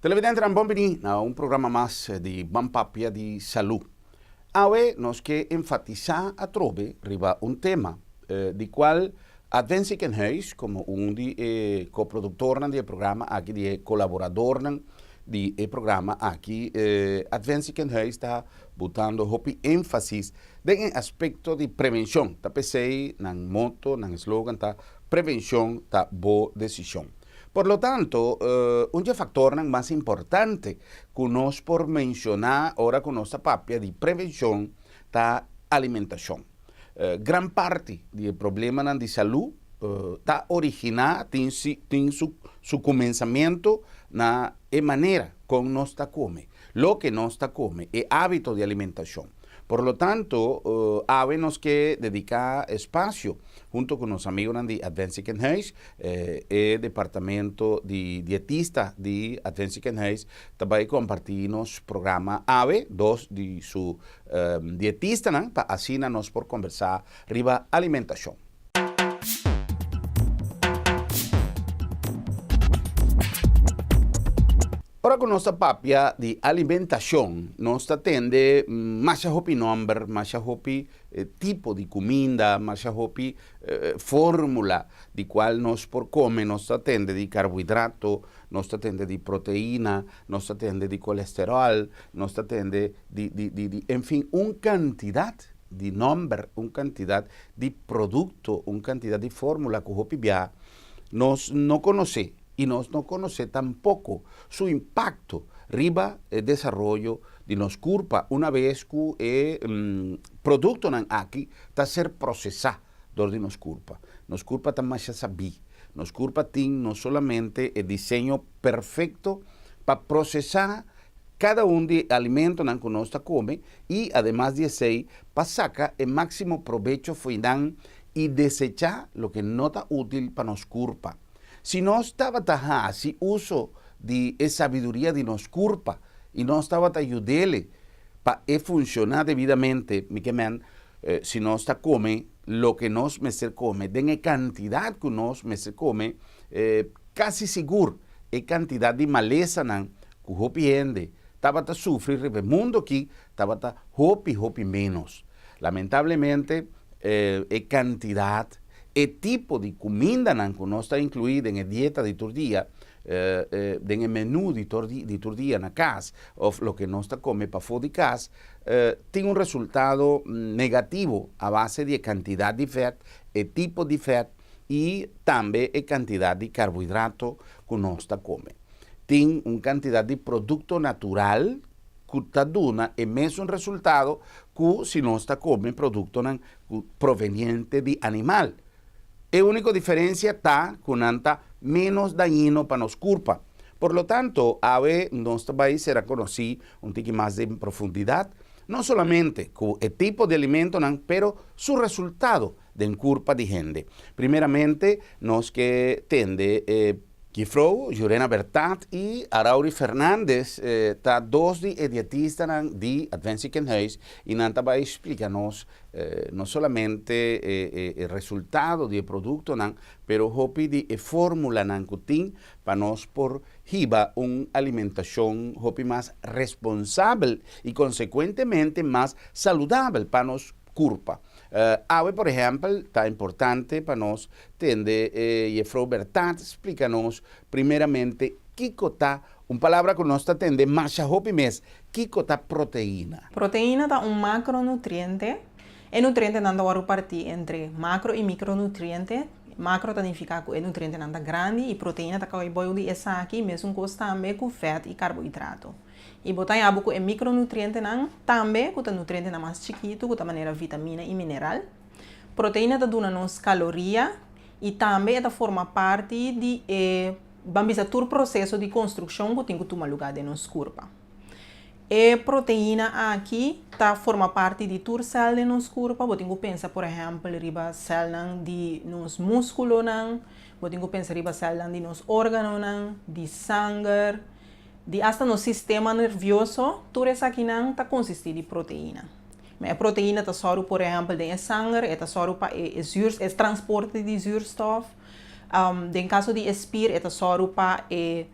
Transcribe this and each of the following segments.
Televidentenan bon bini na un programa mas di Ban Papia di Salú. Awe nos ke enfatisá atrobe riba un tema di kual Advent Ziekenhuis komo un di e koproduktornan di e programa aki, di e kolaboradornan di e programa aki, Advent Ziekenhuis ta butando hopi énfasis den e aspekto di prevenshon. Ta p'esei nan moto, nan eslogan ta Prevenshon ta bo desishon. Por lo tanto, un dje faktornan mas importante ku nos por menshoná ora ku nos ta papia di prevenshon ta alimentashon. Gran parti di e problemanan di salú ta originá, tin tin su su kumensamentu na e manera kon nos ta kome, loke nos ta kome, e hábito di alimentashon. Por lo tanto, awe nos ke dediká espasio hunto ku nos amigonan di Advent Ziekenhuis, e departamento di dietista di Advent Ziekenhuis ta bai kompartí nos programa awe, dos di su dietistanan, pa asina nos por kombersá riba alimentashon. Ora ku nos ta papia di alimentashon, nos ta tende masha hopi nòmber, masha hopi tipo di kuminda, masha hopi fórmula di kual nos por kome. Nos ta tende di karbohidrato, nos ta tende di proteina, nos ta tende di kolesteròl, nos ta tende di, di, di, di, enfin, un kantidat di nòmber, un kantidat di produkto, un kantidat di fórmula ku hopi bia nos no konosé. i nos no konosé tampoko su impakto riba e desaroyo di nos kurpa una bes ku e produktonan aki ta ser prosesá dor di nos kurpa. Nos kurpa ta masha sabí. Nos kurpa tin no solamente e diseño perfekto pa prosesá kada un di e alimentonan ku nos ta kome i ademas di esei pa saka e máksimo probecho fo'i nan i desechá loke no ta útil pa nos kurpa. Si nos tabata hasi uso di e sabiduria di nos kurpa i nos tabata yud'ele pa e funshoná debidamente, mi ke men, si nos ta kome loke nos mester kome den e kantidat ku nos mester kome, kasi sigur e kantidat di malesanan ku hopi hende tabata sufri riba e mundu aki tabata hopi, hopi ménos. Lamentablemente, e kantidat, e tipo di kumindanan ku nos ta inkluí den e dieta di tur dia, den e menú di tur dia na kas òf loke nos ta kome pafó di kas, tin un resultado negativo a base di e kantidat di vèt, e tipo di vèt i tambe e kantidat di karbohidrato ku nos ta kome. Tin un kantidat di produkto natural ku ta duna e mesun resultado ku si nos ta kome produktonan ku proveniente di animal. E úniko diferensia ta ku nan ta ménos dañino pa nos kurpa. Por lo tanto, awe nos ta bai sera konosí un tiki mas den profundidat, no solamente ku e tipo di alimentonan, pero su resultado den kurpa di hende. Primeramente nos ke tende e. Jefrou Jurena Bertat i Arauri Fernandez ta dos di e dietistanan di Advent Ziekenhuis i nan ta bai splika nos no solamente e resultado di e produktonan pero hopi di e formulanan ku tin pa nos por hiba un alimentashon hopi mas responsabel i konsekuentemente mas saludabel pa nos kurpa. Awe por ehèmpel ta importante pa nos tende e Jefrou Bertat splika nos primeramente kiko ta, un palabra ku nos ta tende masha hopi mes, kiko ta proteina. Proteina ta un makronutriente. E nutrientenan ta wòrdu partí entre makro i mikronutriente. Makro ta nifiká ku e nutrientenan ta grandi i proteina ta kòi bou di esaki, mesun kos tambe ku vèt i karbohidrato. I bo ta haña bo ku e mikronutrientenan tambe, ku ta nutrientenan mas chikitu, ku ta manera vitamina i mineral. Proteina ta duna nos kaloria i tambe e ta forma parti di e, ban bisa, tur proseso di konstrukshon ku tin ku tuma lugá den nos kurpa. E proteina aki ta forma parti di tur sèl den nos kurpa. Bo tin ku pensa por ehèmpel riba sèlnan di nos múskulonan, bo tin ku pensa riba sèlnan di nos órganonan, di sanger. Di asta nos sistema nervioso, tur esakinan ta konsistí di proteina. Ma e proteina ta sòru por ehèmpel den e sanger, e ta sòru pa e e zuur, e transporte di zuurstof. Den kaso di e spier e ta sòru pa e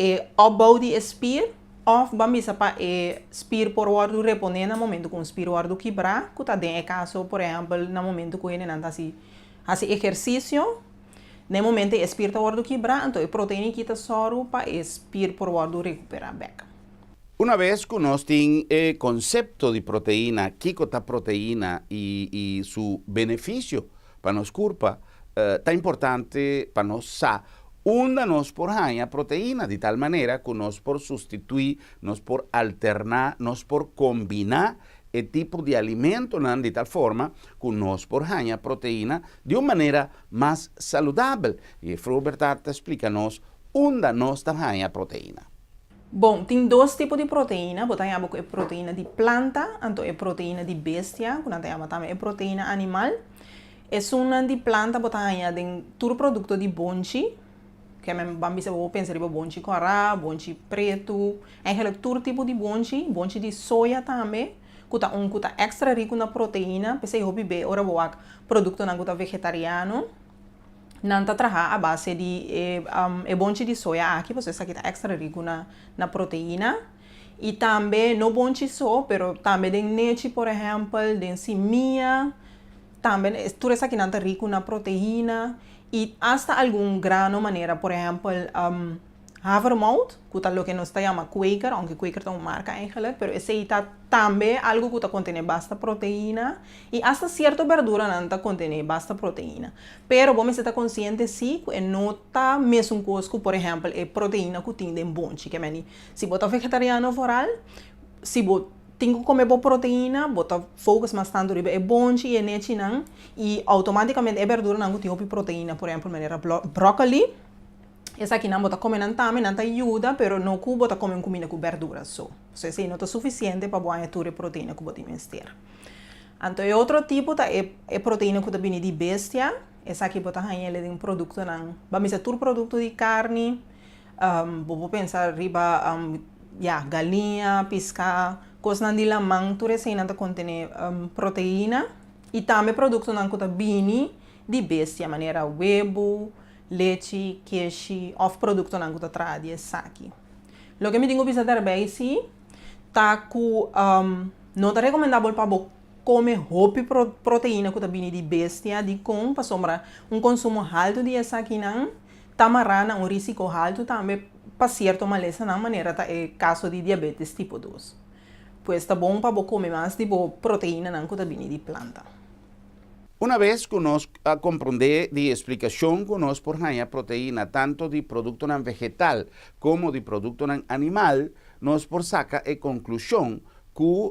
E opbouw di e spier òf ban bisa pa e spier por wòrdu reponé na momentu ku un spier wòrdu kibrá, ku ta den e kaso por ehèmpel na momentu ku hendenan ta hasi hasi ehersisio, na e momento e spier ta wòrdu kibrá, anto e proteina aki ta sòru pa e spier por wòrdu rekuperá bèk. Una bes ku nos tin e konsepto di proteina, kiko ta proteina i i su benefisio pa nos kurpa, ta importante pa nos sa unda nos por haña proteina di tal manera ku nos por sustituí, nos por alterná, nos por kombiná e tipo di alimentonan di tal forma ku nos por haña proteina di un manera mas saludabel. I Fru Bertard ta splika nos unda nos ta haña proteina. Bon, tin dos tipo di proteina. Bo ta haña bo ku e proteina di planta, anto e proteina di bestia, ku nan ta yama tambe e proteina animal. Esunnan di planta bo ta haña den tur produkto di bonchi, ke men ban bisa bo por pensa riba bonchi kòrá, bonchi pretu, eigenlijk tur tipo di bonchi, bonchi di soya tambe, ku ta un ku ta èkstra riku na proteina, p'esei hopi be ora bo wak produktonan ku ta vegetariano. Nan ta traha a base di e e bonchi di soya aki pasobra esaki ta extra riku na na proteina y tambe no bonchi so pero tambe den nechi por ehempel den simia tambe tur esakinan ta riku na proteina y hasta algun grano manera por ehempel Havermout, ku ta loke nos ta yama Quaker, ounke Quaker ta un marka eigenlijk, pero esei ta tambe algu ku ta kontené basta proteina i asta sierto berduranan ta kontené basta proteina. Pero bo mester ta konsiente si ku e no ta mesun kos ku por ehèmpel e proteina ku tin den bonchi. Ke meni si bo ta vegetariano vooral, si bo tin ku kome bo proteina, bo ta focus mas tantu riba e bonchi i e nechinan i outomátikamente e berduranan ku tin hopi proteina, por ehèmpel manera bròkoli, Esakinan bo ta kome nan tambe, nan ta yuda, pero no ku bo ta kome un kuminda ku berdura so. So esei no ta sufisiente pa bo haña tur e proteina ku bo tin mester. Anto e otro tipo ta e e proteina ku ta bini di bestia. Esaki bo ta haña el den produktonan, ban bisa tur produkto di karni, bo por pensa riba ya galiña, piská, kosnan di laman, tur eseinan ta kontené proteina. I tambe produktonan ku ta bini di bestia manera webu, lechi, keshi òf produktonan ku ta traha di esaki. Loke mi tin ku bisa daarbij si ta ku no ta rekomendabel pa bo kome hopi proteina ku ta bini di bestia. Dikon? Pasobra un konsumo haltu di esakinan ta mará na un risiko haltu tambe pa sierto malesanan manera ta e kaso di diabetes tipo dos. Pues ta bon pa bo kome mas di bo proteinanan ku ta bini di planta. Una bes ku nos a komprondé di e splikashon ku nos por haña proteina tantu di produktonan vegetal komo di produktonan animal, nos por saka e konklushon ku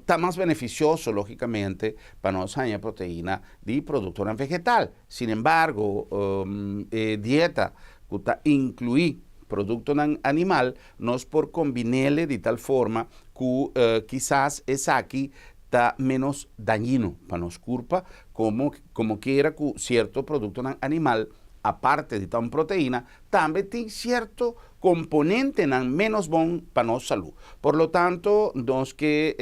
ta mas benefisioso lógikamente pa nos haña proteina di produktonan vegetal. Sin embargo, e dieta ku ta inkluí produktonan animal nos por kombin'é di tal forma ku kisas esaki ta ménos dañino pa nos kurpa, komo komo kiera ku sierto produktonan animal, aparte di ta un proteina, tambe tin sierto komponentenan ménos bon pa nos salú. Por lo tanto, nos ke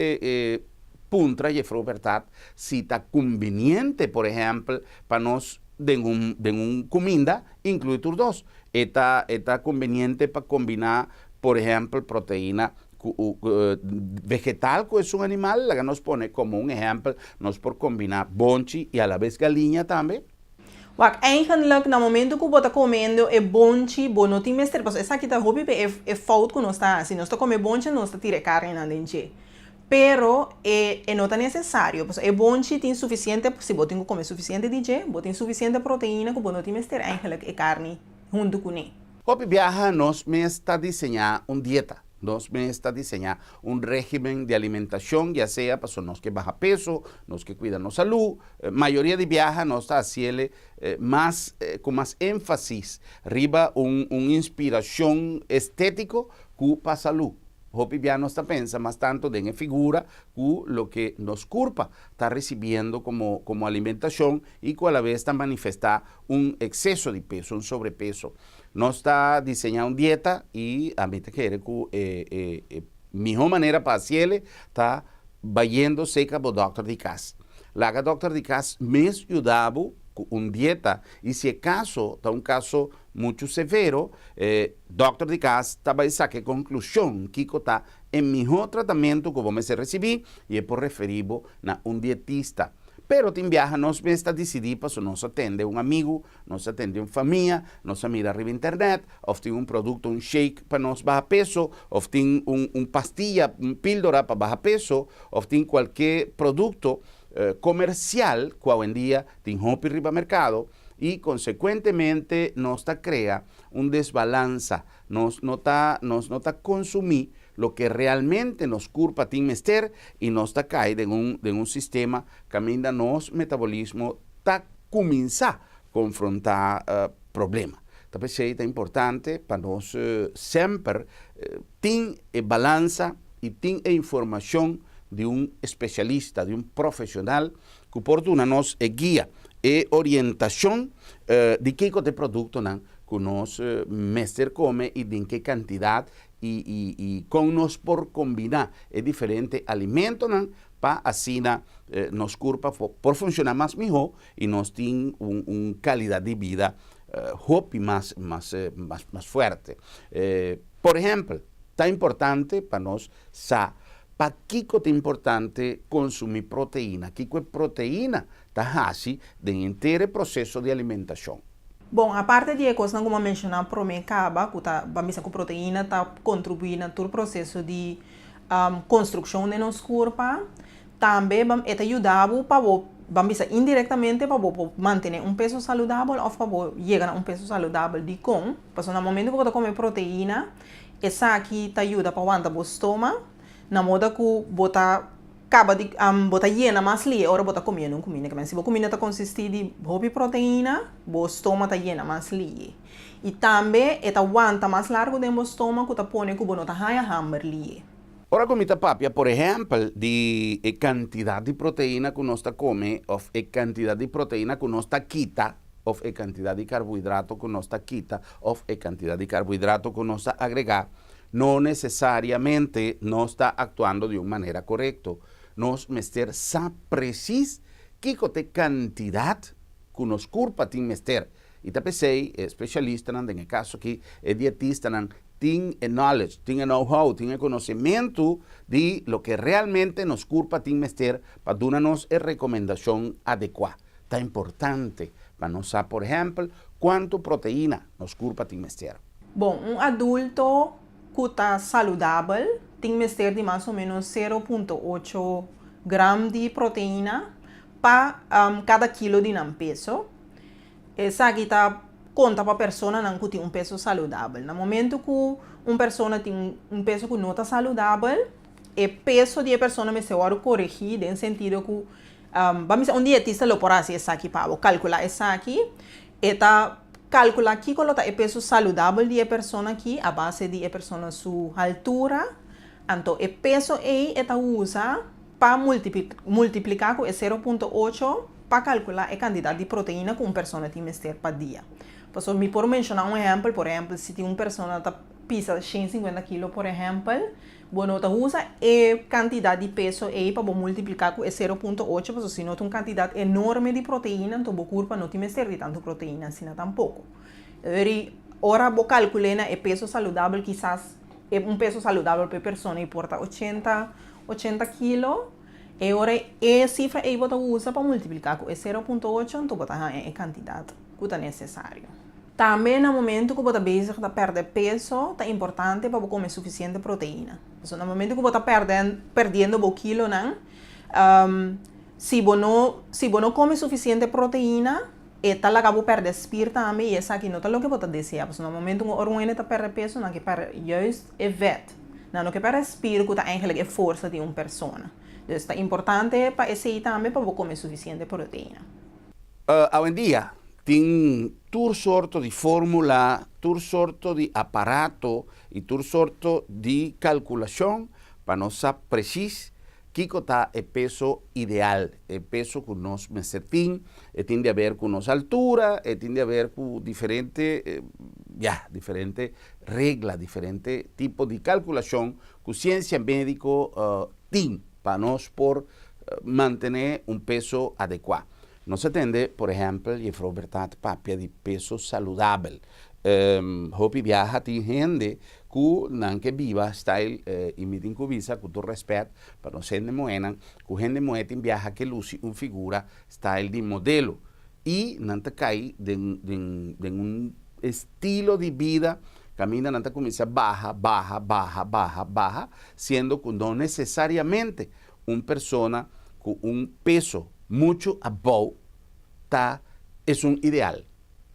puntra Jefrou Bertat si ta kumbiniente, por ehèmpel, pa nos den un den un kuminda inkluí tur dos. E ta e ta kumbiniente pa kombiná, por ehèmpel, proteina ku vegetal ku esun animal, laga nos pone komo un ehèmpel, nos por kombiná bonchi i alabes galiña tambe. Wak, eigenlik na momento ku bo ta komendo e bonchi bo no tin mester, pasobra esaki ta hopi be e fout ku nos ta hasi, nos ta kome bonchi nos ta tira e karninan den dje, pero e e no ta nesesario, pasobra e bonchi tin sufisiente, si bo tin ku kome sufisiente di dje, bo tin sufisiente proteina ku bo no tin mester eigenlik e karni huntu kuné. Hopi biaha nos mes ta diseñá un dieta, nos mes ta diseñá un régimen di alimentashon, ya sea pasobra nos ke baha peso, nos ke kuida nos salú. Mayoria di biaha nos ta hasiel mas ku mas énfasis riba un un inspirashon estétiko ku pa salú. Hopi biaha nos ta pensa mas tantu den e figura ku loke nos kurpa ta risibiendo komo komo alimentashon i ku alabes ta manifestá un exceso di peso, un sobrepeso. Nos ta diseñá un dieta i ami ta kere ku e e e mihó manera pa hasiel ta bayendo serka bo dòkter di kas. Laga dòkter di kas mes yuda bo Ku un dieta i si e kaso ta un kaso muchu severo, e dòkter di kas ta bai saka e konklushon kiko ta e mihó tratamentu ku bo mester risibí i e por referí bo na un dietista. Pero tin biaha nos mes ta disidí paso nos a tende un amigu, nos a tende un famia, nos a mira riba internet òf tin un produkto, un shake pa nos baha peso òf tin un un pastilla, un píldora pa baha peso òf tin kualke produkto komersial ku awendia tin hopi riba merkado i konsekuentemente nos ta krea un desbalansa, nos no ta nos no ta konsumí loke realmente nos kurpa tin mester i nos ta kai den un den un sistema kaminda nos metabolismo ta kuminsá konfrontá problema. Ta p'esei ta importante pa nos semper tin e balansa i tin e informashon di un espesialista, di un profeshonal ku por duna nos e guia, e orientashon di kiko ta e produktonan ku nos mester kome i den ke kantidat i i kon nos por kombiná e diferente alimentonan pa asina nos kurpa por funshoná mas mihó i nos tin un un kalidat di bida hopi mas mas mas fuerte. Por ehèmpel, ta importante pa nos sa pakiko ta importante konsumí proteina, kiko e proteina ta hasi den henter e proseso di alimentashon. Bon, aparte di e kosnan ku mi a menshoná promé kaba, ku ta ban bisa ku proteina ta kontribuí na tur proseso di konstrukshon den nos kurpa, Tambe e ta yuda bo pa bo, ban bisa indirectamente, pa bo por mantene un peso saludabel of pa bo yega na un peso saludabel. Dikon? Pasobra na momento ku bo ta kome proteina, esaki ta yuda pa wanta bo stoma, na moda ku bo ta kaba di, bo ta yena mas lihe ora bo ta komiendo un kuminda. Kimen si bo kuminda ta konsisti di hopi proteina, bo stoma ta yena mas lihe. I tambe e ta wanta mas largu den bo stoma ku ta pone ku bo no ta haña hamber lihe. Ora ku mi ta papia, por ehèmpel, di e kantidat di proteina ku nos ta kome òf e kantidat di proteina ku nos ta kita òf e kantidat di karbohidrato ku nos ta kita òf e kantidat di karbohidrato ku nos ta agregá, no nesesariamente nos ta aktuando di un manera korekto. Nos mester sa presis kiko ta e kantidat ku nos kurpa tin mester. I ta p'esei e spesialistanan, den e kaso aki e dietistanan, tin e knowledge, tin e know-how, tin e konosementu di loke realmente nos kurpa tin mester pa duna nos e rekomendashon adekuá. Ta importante pa nos sa, por ehèmpel, kuantu proteina nos kurpa tin mester. Bon, un adulto ku ta saludabel tin mester di mas o ménos 0.8 gram di proteina pa kada kilo di nan peso. Esaki ta konta pa personanan ku tin un peso saludabel. Na momentu ku un persona tin un peso ku no ta saludabel, e peso di e persona mester wòrdu koregí den sentido ku, ban bisa un dietista lo por hasi esaki pa bo, kalkulá esaki, e ta kalkulá kiko lo ta e peso saludabel di e persona aki a base di e persona su haltura, anto e peso ei e ta usa pa multipliká ku e 0.8 pa kalkulá e kantidat di proteina ku un persona tin mester pa dia. Pasobra mi por menshoná un ehèmpel, por ehèmpel si tin un persona ta pisa 150 kilo por ehèmpel, bo no ta usa e kantidat di peso ei pa bo multipliká ku e 0.8 pasobra si no ta un kantidat enorme di proteina anto bo kurpa no tin mester di tantu proteina asina tampoko. Eri ora bo kalkul'é na e peso saludabel kisas e un peso saludabel pa e persona ei por ta 80 80 kilo, e ora e sifra ei bo ta usa pa multipliká ku e 0.8 anto bo ta haña e kantidat ku ta nesesario. Tambe na momentu ku bo ta bezig ta pèrdè peso ta importante pa bo kome sufisiente proteina. Pasobra na momentu ku bo ta pèrdè pèrdiendo bo kilonan, si bo no si bo no kome sufisiente proteina e ta laga bo pèrdè spier tambe i esaki no ta loke bo ta deseá. Pasobra na momentu ku ora un hende ta pèrdè peso nan ke pèrdè juist e vèt. Nan no ke pèrdè spier ku ta eigenlijk e forsa di un persona. Dus ta importante pa esei tambe pa bo kome sufisiente proteina. Awendia tin tur sorto di formula, tur sorto di aparato i tur sorto di kalkulashon pa nos sa presis kiko ta e peso ideal, e peso ku nos mester tin. E tin di haber ku nos altura, e tin di haber ku diferente, ya, diferente regla, diferente tipo di kalkulashon ku siensia médiko tin pa nos por mantené un peso adekuá. Nos a tende, por ehèmpel, Jefrou Bertat papia di peso saludabel. Hopi biaha tin hende ku nan ke biba style i mi tin ku bisa ku tur rèspèt pa nos hende muhénan, ku hende muhé tin biaha ke lusi un figura style di modelo i nan ta kai den den den un estilo di bida kaminda nan ta kuminsá baha, baha, baha, baha, baha, siendo ku no nesesariamente un persona ku un peso muchu abou ta esun ideal.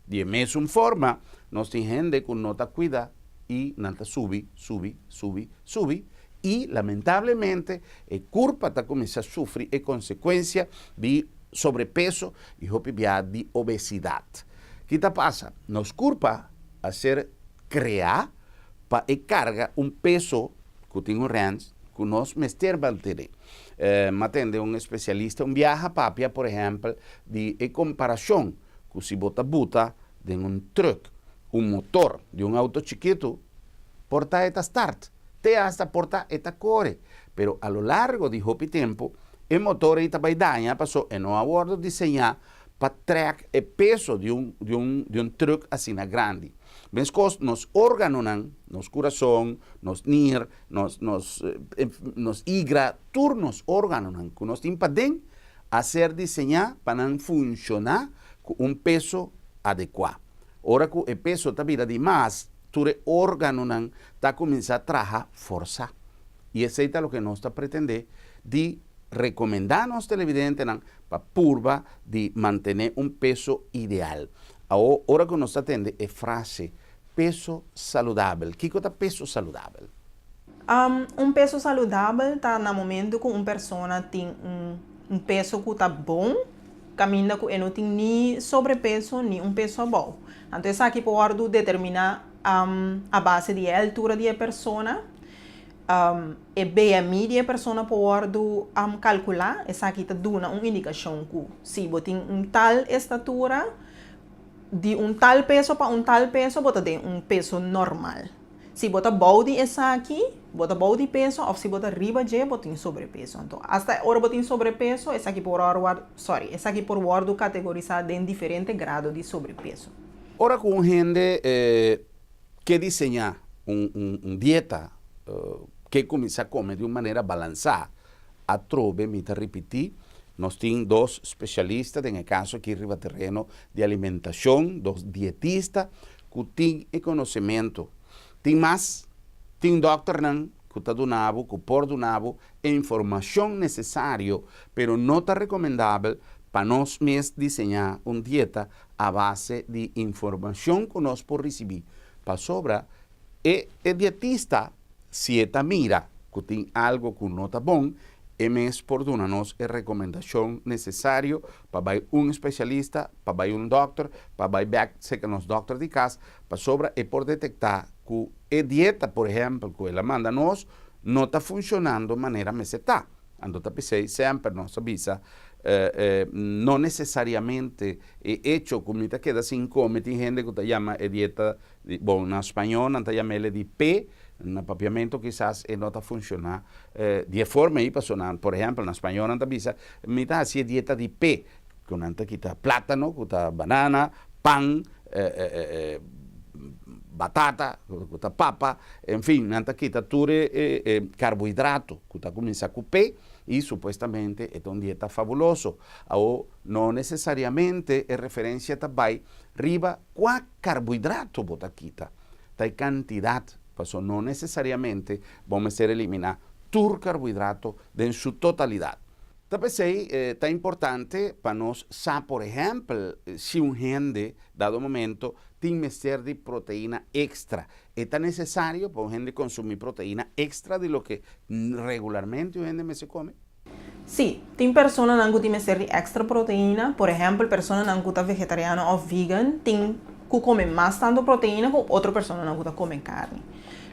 Di e mesun forma, nos tin hende ku no ta kuida i nan ta subi, subi, subi, subi i lamentablemente e kurpa ta kuminsá sufri e konsekuensia di sobrepeso i hopi bia di obesidat. Ki ta pasa? Nos kurpa a ser kreá pa e karga un peso ku tin un rens ku nos mester mantené. M'a tende un espesialista un biaha papia, por ehèmpel, di e komparashon ku si bo ta buta den un trùk un motor di un outo chikitu, por ta e ta start, te asta por ta e ta kore, pero a lo largo di hopi tempu e motor ei ta bai daña paso e no a wòrdu diseñá pa trèk e peso di un di un di un trùk asina grandi. Meskos nos órganonan, nos kurason, nos nir, nos nos nos igra, tur nos órganonan ku nos tin paden a ser diseñá pa nan funshoná ku un peso adekuá. Ora ku e peso ta bira di mas, tur e órganonan ta kuminsá traha forsá. I esei ta loke nos ta pretendé di rekomendá nos televidentenan pa purba di mantené un peso ideal. Awor, ora ku nos ta tende e frase peso saludabel, kiko ta peso saludabel? Un peso saludabel ta na momento ku un persona tin un peso ku ta bon, kaminda ku e no tin ni sobrepeso ni un peso abou. Anto esaki por wòrdu determiná a base di e altura di e persona, E BMI di e persona por wòrdu kalkulá. Esaki ta duna un indikashon ku si bo tin un tal estatura, di un tal peso pa un tal peso bo ta den un peso normal. Si bo ta bou di esaki, bo ta bou di peso òf si bo ta riba dje bo tin sobrepeso. Anto asta ora bo tin sobrepeso esaki por wòrdu sorry esaki por wòrdu kategorisá den diferente grado di sobrepeso. Ora ku un hende Ke diseñá un dieta ke kuminsá kome di un manera balansá. Atrobe mi ta ripití, nos tin dos spesialista, den e kaso aki riba tereno di alimentashon, dos dietista ku tin e konosementu. Tin mas, tin dòkternan ku ta duna bo, ku por duna bo e informashon nesesario, pero no ta rekomendabel pa nos mes diseñá un dieta a base di informacion cu nos por ricibi, pasobra e e dietista si e ta mira cu tin algo cu no ta bon, e mes por duna nos e recomendacion necesario pa bay un specialista, pa bay un dokter, pa bay bek cerca nos dokter di cas, pasobra e por detecta cu e dieta, por ehempel, cu el a manda nos no ta funcionando manera mester ta. Anto ta p'esei semper nos ta bisa, no nesesariamente e echo ku mi ta keda sin kome, tin hende ku ta yama e dieta di, bon, na spañó nan ta yam'el di P, na papiamentu kisas e no ta funshoná di e forma ei, pasobra nan, por ehèmpel, na spañó nan ta bisa, mi ta hasi e dieta di P, ku nan ta kita plátano, ku ta banana, pan, batata, ku ta papa, en fin, nan ta kita tur e karbohidrato ku ta kuminsá ku P i supuestamente e ta un dieta fabuloso. Awor, no nesesariamente e referensia ta bai riba kua karbohidrato bo ta kita, ta e kantidat, pasobra no nesesariamente bo mester eliminá tur karbohidrato den su totalidat. Ta p'esei ta importante pa nos sa, por ehèmpel, si un hende dado momento tin mester di proteina extra. E ta necesario pa un hende consumi proteina extra di loke regularmente un hende mester come? Sí, tin personanan cu tin mester di extra proteina. Por ehempel, personanan cu ta vegetariano of vegan tin cu come mas tanto proteina cu otro personanan cu ta come carni.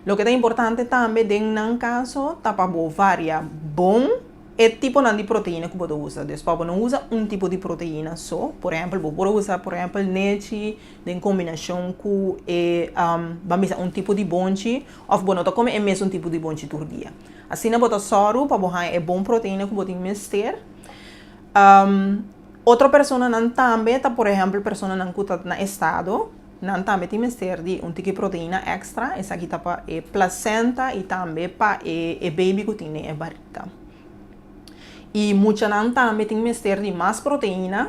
Loke ta importante tambe den nan caso ta pa bo varia bon E tiponan di proteina ku bo ta usa. Dus pa bo no usa un tipo di proteina so, por ehèmpel bo por usa por ehèmpel nechi den kombinashon ku e ban bisa un tipo di bonchi òf bo no ta kome e mesun tipo di bonchi tur dia. Asina bo ta sòru pa bo haña e bon proteina ku bo tin mester. Otro personanan tambe ta por ehèmpel personanan ku ta na estado, nan tambe tin mester di un tiki proteina èkstra, esaki ta pa e plasenta i tambe pa e baby ku tin den e barika. I muchanan tambe tin mester di mas proteina,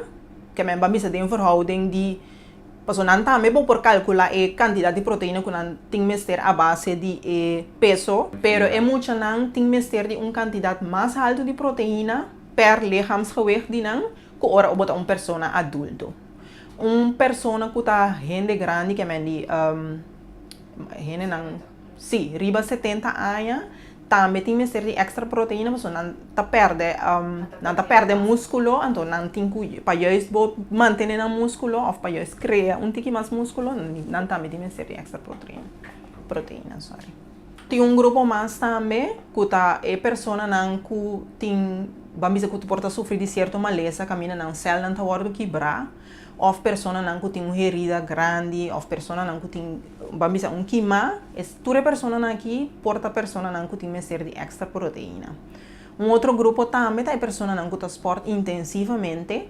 ke men ba bisa den verhouding di, pasobra nan tambe bo por kalkulá e kantidat di proteina ku nan tin mester a base di e peso, pero e muchanan tin mester di un kantidat mas haltu di proteina. Per lichaamsgewicht di nan ku ora bo ta un persona adulto. Un persona ku ta hende grandi ke men di hendenan si riba 70 aña tambe tin mester di extra proteina pasobra nan ta pèrdè nan ta pèrdè muskulo anto nan tin ku pa juist bo mantene nan muskulo òf pa juist krea un tiki mas muskulo nan tambe tin mester di extra proteina sorry. Tin un grupo mas tambe ku ta e personanan ku tin, ban bisa ku por ta sufri di sierto malesa kaminda nan sèlnan ta wòrdu kibrá, òf personanan ku tin un herida grandi, òf personanan ku tin, ban bisa un kimá. Es tur e personanan aki por ta personanan ku tin mester di èkstra proteina. Un otro grupo tambe ta e personanan ku ta spòrt intensivamente,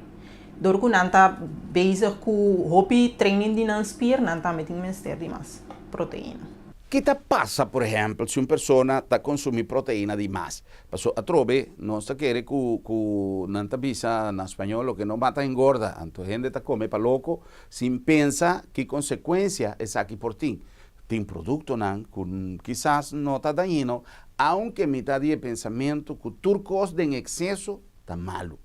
dor ku nan ta bezig ku hopi training di nan spier, nan tambe tin mester di mas proteina. Ki ta pasa, por ehèmpel, si un persona ta konsumí proteina di mas? Paso atrobe nos ta kere ku ku nan ta bisa na spañol loke no mata engorda. Anto hende ta kome pa loko sin pensa ki konsekuensia esaki por tin. Tin produktonan ku kisas no ta dañino, aunke mi ta di e pensamentu ku tur kos den ekseso ta malu.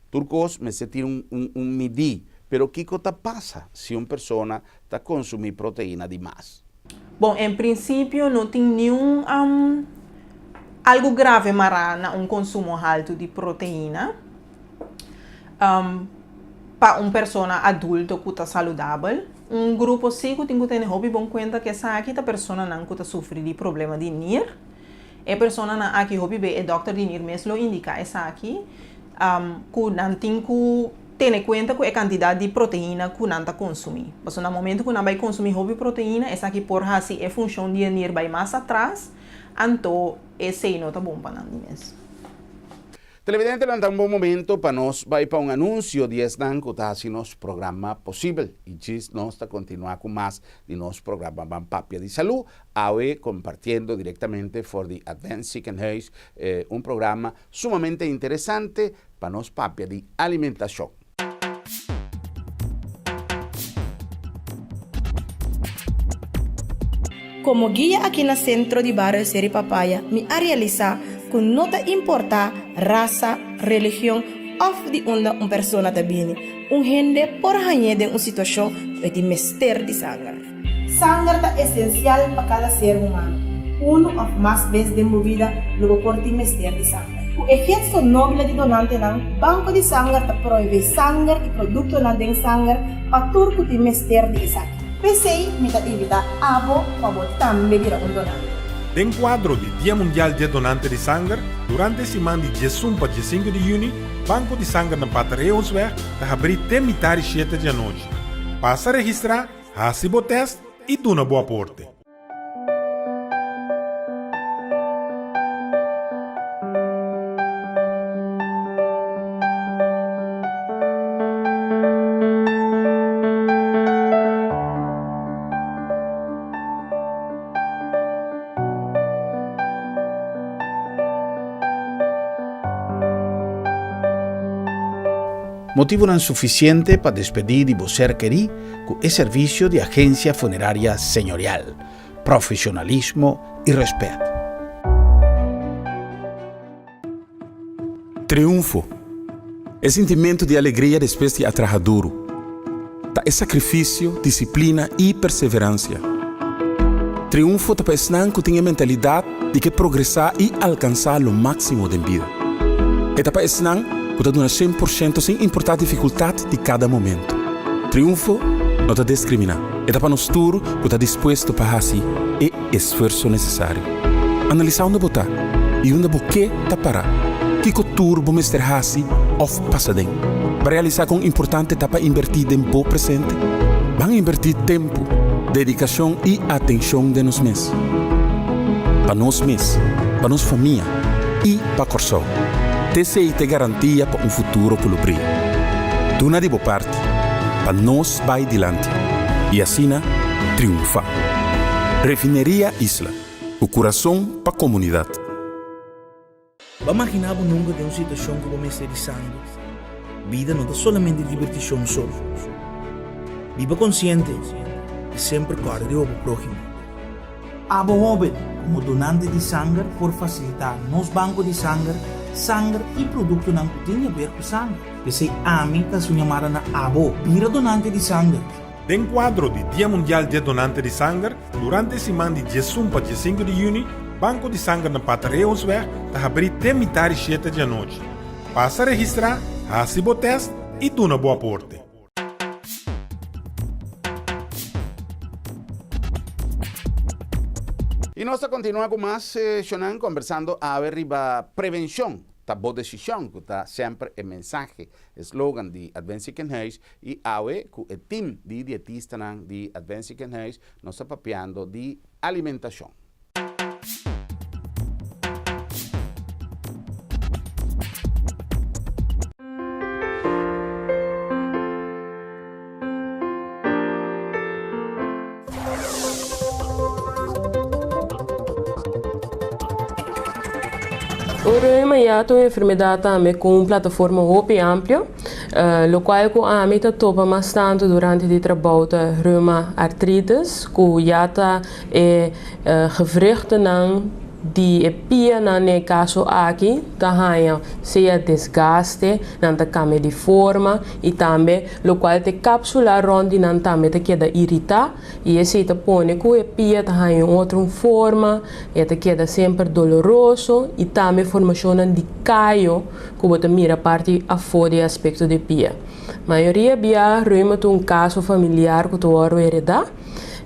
Tur kos mester tin un un un midí. Pero kiko ta pasa si un persona ta konsumí proteina di mas? Bon, en prinsipio no tin niun algu grave mará na un konsumo haltu di proteina pa un persona adulto ku ta saludabel. Un grupo sí ku tin ku tene hopi bon kuenta ku esaki ta personanan ku ta sufri di problema di nir. E personanan aki hopi be e dòkter di nir mes lo indiká esaki ku nan tin ku Tene kuenta ku e kantidat di proteina ku nan ta konsumí. Pasobra na momentu ku nan bai konsumí hopi proteina, esaki por hasi e funshon di e nir bai mas atras, anto esei no ta bon pa nan di mes. Televidentenan ta un bon momento pa nos bai pa un anunsio di esnan ku ta hasi nos programa posibel. I djis nos ta kontinuá ku mas di nos programa Ban Papia di Salú, awe kompartiendo direktamente for di Advent Ziekenhuis, un programa sumamente interesante pa nos papia di alimentashon. Komo guia aki na Sentro di Bario Seri Papaya mi a realisá ku no ta importá rasa, religion òf di unda un persona ta bini, un hende por hañ'é den un situashon ku e tin mester di sanger. Sanger ta esensial pa kada ser humano. Unu òf mas bes den bo bida lo bo por tin mester di sanger. Ku e gesto noble di donantenan, Banko di Sanger ta proveé sanger i produktonan den sanger pa tur ku tin mester di esaki. P'esei mi ta invitá abo pa bo tambe bira un donante. Den kuadro di Dia Mundial dje Donante di Sanger, durante e siman di diesun pa diesinku di yüni, Banko di Sanger na Pater Eeuwsweg ta habrí te mitar di shete di anochi. Pasa registrá Hasi bo tèst i duna bo aporte. Motibunan sufisiente pa despedí di bo ser kerí ku e servisio di Agensia Funeraria Señorial, profesionalismo i rèspèt. Triunfo, E sintimentu di alegria despues di a traha duru. Ta e sakrifisio, disiplina i perseveransia. Triunfo ta pa esnan ku tin e mentalidat di ke progresá i alkansá lo máksimo den bida. E ta pa esnan ku ta duna 100% sin importá difikultat di kada momentu. Triunfo no ta deskriminá, e ta pa nos tur ku ta dispuesto pa hasi e esfuerso nesesario. Analisá unda bo ta i unda bo ke ta pará. Kiko tur bo mester hasi òf pasa den? Bo a realisá kon importante ta pa inbertí den bo presente? Ban inbertí tempu, dedikashon i atenshon den nos mes. Pa nos mes, pa nos famia i pa Kòrsou. T'esei ta e garantia pa un futuro ku lo bria. Duna di bo parti pa nos bai dilanti y asina triunfa. Refineria Isla, cu curason pa comunidad. Bo a maginá bo nunka den un situashon ku bo mester di sanger? Bida no ta solamente dibertishon so. Biba konsiente i semper kòrda riba bo próhimo. Abo hóben, komo donante di sanger por fasilitá nos banko di sanger, sanger i produktonan ku tin di aber ku sanger. P'esei ami ta hasi un yamada na abo, bira donante di sanger! Den kuadro di Dia Mundial dje Donante di Sanger, durante e siman di diesun pa diesinku di yüni, Banko di Sanger na Pater Eeuwsweg ta habrí te mitar di shete di anochi. Pasa registrá, hasi bo tèst i duna bo aporte. I nos ta kontinuá ku mas seshonnan kombersando awe riba prevenshon ta bo desishon ku ta semper e mensahe, e slogan di Advent Ziekenhuis i awe ku e tim di dietistanan di Advent Ziekenhuis nos ta papiando di alimentashon. Un reuma ya ta un enfermedad tambe cu un plataforma hopi amplio, locual cu ami ta topa mas tanto durante di trabou ta reuma artritis cu ya ta E gewrichtennan di e pianan den e kaso aki ta haña sea desgaste, nan ta kambia di forma i tambe lokual ta e kapsula rònt di nan tambe ta keda iritá i esei ta pone ku e pia ta haña un otro forma, e ta keda semper doloroso i tambe formashonnan di kayo ku bo ta mira parti afó di e aspekto di e pia. Mayoria bia reuma ta un kaso familiar ku ta wòrdu heredá.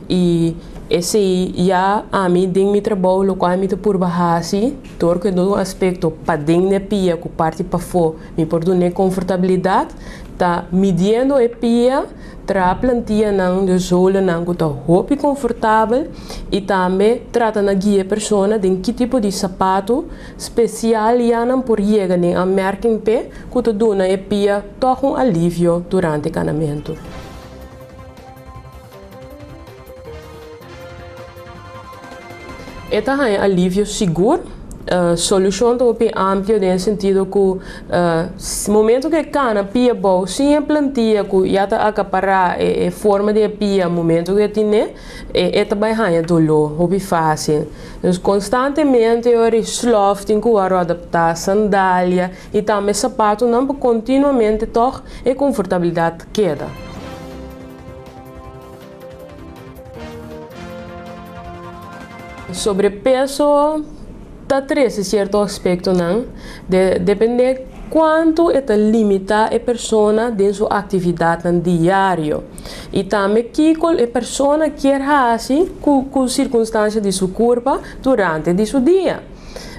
I esei ya ami den mi trabou lokual mi ta purba hasi dor ku e duna un aspekto paden di e pia ku parti pafó mi por duna e konfortabilidat ta midiendo e pia traha plantianan de zolenan ku ta hopi konfortabel i tambe trata na guia e persona den ki tipo di sapatu spesial ya nan por yega den aanmerking p'e ku ta duna e pia tòg un alivio durante kanamentu. E ta haña alivio sigur. Solushon ta hopi amplio den e sentido ku momento ku e kana pia bou sin e plantia ku ya ta akapará e forma di e pia momento ku e tine e ta bai haña doló hopi fásil. Dus konstantemente ora e slòf tin ku wòrdu adaptá sandalia i tambe sapatunan pa kontinuamente tòg e konfortabilidat keda. Sobrepeso ta trese sierto aspektonan, de depende kuantu e ta limitá e persona den su aktividatnan diario i tambe kiko e persona kier hasi ku ku sirkunstansia di su kurpa durante di su dia.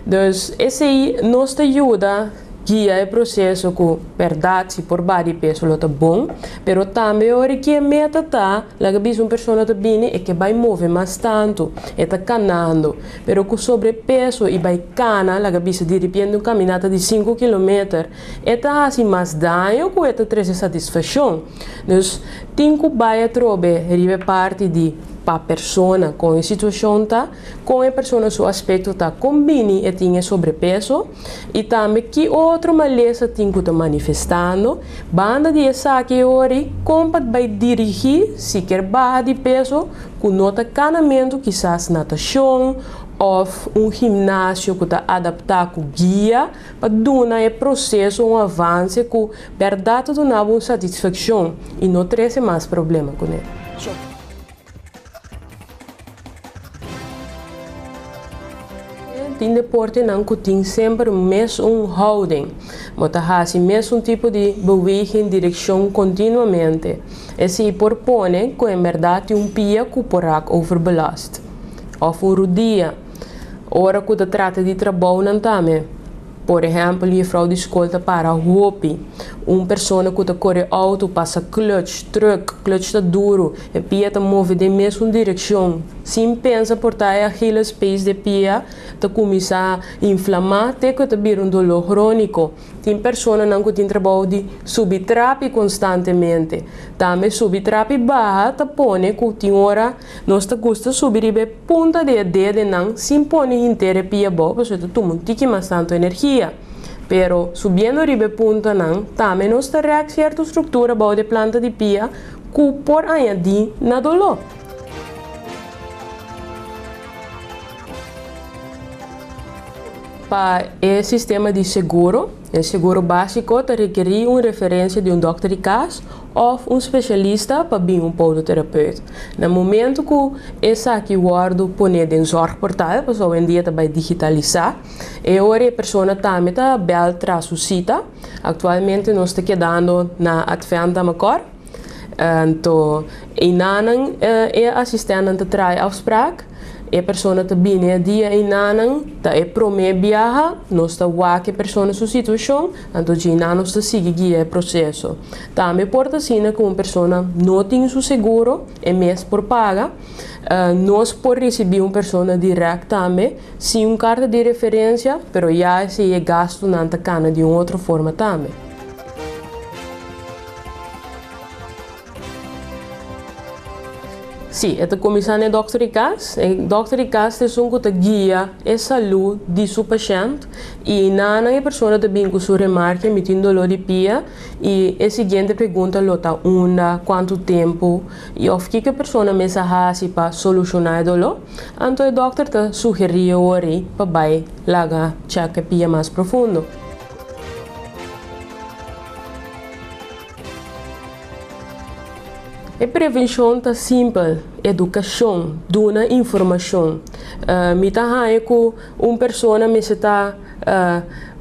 Dus esei nos ta yuda Guia e proseso ku bèrdat si por baha di peso lo ta bon, pero tambe ora ki e meta ta laga bisa un persona ta bini e ke bai move mas tantu, e ta kanando, pero ku sobrepeso i bai kana laga bisa diripiente un kaminata di sinku kilometer e ta hasi mas daño ku e ta trese satisfashon. Dus tin ku bai atrobe riba e parti di pa persona kon e situashon ta, kon e persona su aspekto ta, kon bini e tin e sobrepeso. I tambe ki otro malesa tin ku ta manifestando. Banda di esaki e ori kon pa bai dirigí si kier baha di peso ku no ta kanamentu kisas natashon òf un gimnasio ku ta adaptá ku guia pa duna e proseso un avanse ku bèrdat ta duna bo un satisfakshon i no trese mas problema kuné. Tin deportenan ku tin semper mes un houding. Bo ta hasi mes un tipo di beweging, direkshon kontinuamente. Esei por pone ku en bèrdat tin un pia ku por rak overbelast òf un rudia. Ora ku ta trata di trabounan tambe. Por ehèmpel, yefrou di skol ta para hopi. Un persona ku ta kore outo pasa clutch, truck, clutch ta duru, e pia ta move den mesun direkshon. Sin pensa por ta e Achilles pees di e pia ta kuminsá inflamá te ku e ta bira un doló króniko. Tin personanan ku tin trabou di subi trapi konstantemente. Tambe subi trapi baha ta pone ku tin ora nos ta gusta subi riba e punta di e dedenan sin pone henter e pia abou pasobra e ta tuma un tiki mas tantu energia. Pero subiendo riba e puntanan tambe nos ta rèk sierto struktura bou di e planta di pia ku por añadí na doló. Pa e sistema di seguro, e seguro básiko ta rekerí un referensia di un dòkter di kas òf un spesialista pa bin un podoterapeut. Na momentu ku esaki wòrdu poné den Zorgportal, pasobra awendia ta bai digitalisá, e ora e persona tambe ta bèl tras su sita. Aktualmente nos ta kedando na Advent Amakòr. Anto einanan e asistèntnan ta traha e afsprak. E persona ta bini e dia einanan, ta e promé biaha, nos ta wak e persona su situashon, anto djeinan nos ta sigui guia e proseso. Tambe por ta asina ku un persona no tin su seguro, e mes por paga. Nos por risibí un persona dirèkt tambe, sin un karta di referensia, pero ya esei e gastunan ta kana di un otro forma tambe. Sí, e ta kuminsá na e dòkter di kas. E dòkter di kas ta esun ku ta guia e salú di su pashènt i nanan e persona ta bin ku su remarke, mi tin doló di pia i e siguiente pregunta lo ta unda, kuantu tempu i òf kiko e persona mes a hasi pa solushoná e doló. Anto e dòkter ta sugerí e ora ei pa bai laga chèk e pia mas profundo. E prevenshon ta simpel, edukashon, duna informashon. Mi ta haña ku un persona mester ta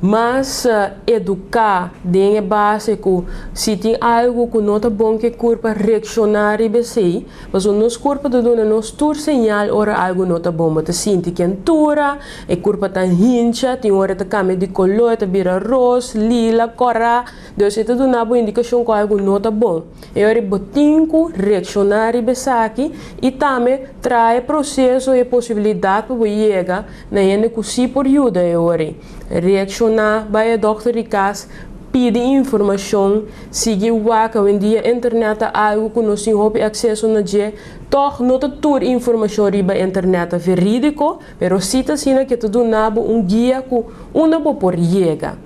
mas eduká den e base ku si tin algu ku no ta bon ku e kurpa reakshoná riba esei, pasobra nos kurpa ta duna nos tur señal ora algu no ta bon. Bo ta sinti kentura, e kurpa ta hincha, tin ora e ta kambia di koló, e ta bira ros, lila, kòrá. Dus e ta duna bo indikashon ku algu no ta bon. E ora bo tin ku reakshoná riba esaki i tambe traha e proseso i e posibilidat pa bo yega na hende ku sí por yuda e ora ei. Reakshoná, bai e dòkter di kas, pidi informashon, sigui wak. Awendia internet ta algu ku nos tin hopi akseso na dje. Tòg no ta tur informashon riba internet ta verídiko, pero sí ta asina ku e ta duna bo un guia ku unda bo por yega.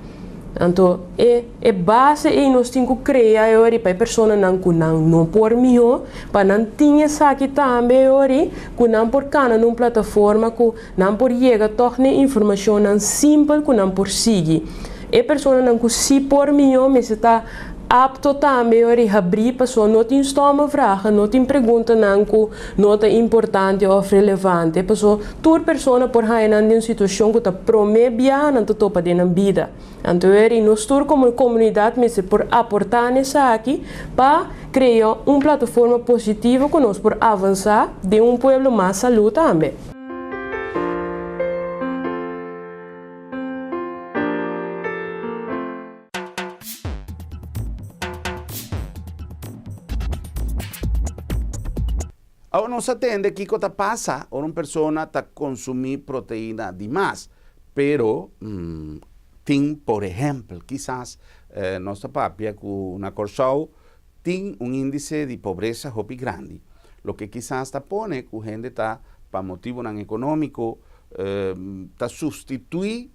Anto e e base ei nos tin ku krea e ori pa e personanan ku nan no por mihó, pa nan tin esaki tambe e ori ku nan por kana na un plataforma ku nan por yega tòg na e informashonnan simpel ku nan por sigui. E personanan ku si por mihó mester ta apto tambe e ori habrí pasobra no tin stomme vragen, no tin preguntanan ku no ta importante òf relevante pasobra Tur persona por haña nan den un situashon ku ta promé biaha nan ta topa den nan bida. Anto eri nos tur komo komunidat mester por aportá na esaki pa krea un plataforma positivo ku nos por avansá den un pueblo mas salú tambe. Awor nos a tende kiko ta pasa ora un persona ta konsumí proteina di mas. Pero tin por ehèmpel, kisas nos ta papia ku na Kòrsou tin un índise di pobresa hopi grandi, loke kisas ta pone ku hende ta pa motibunan ekonómiko ta sustituí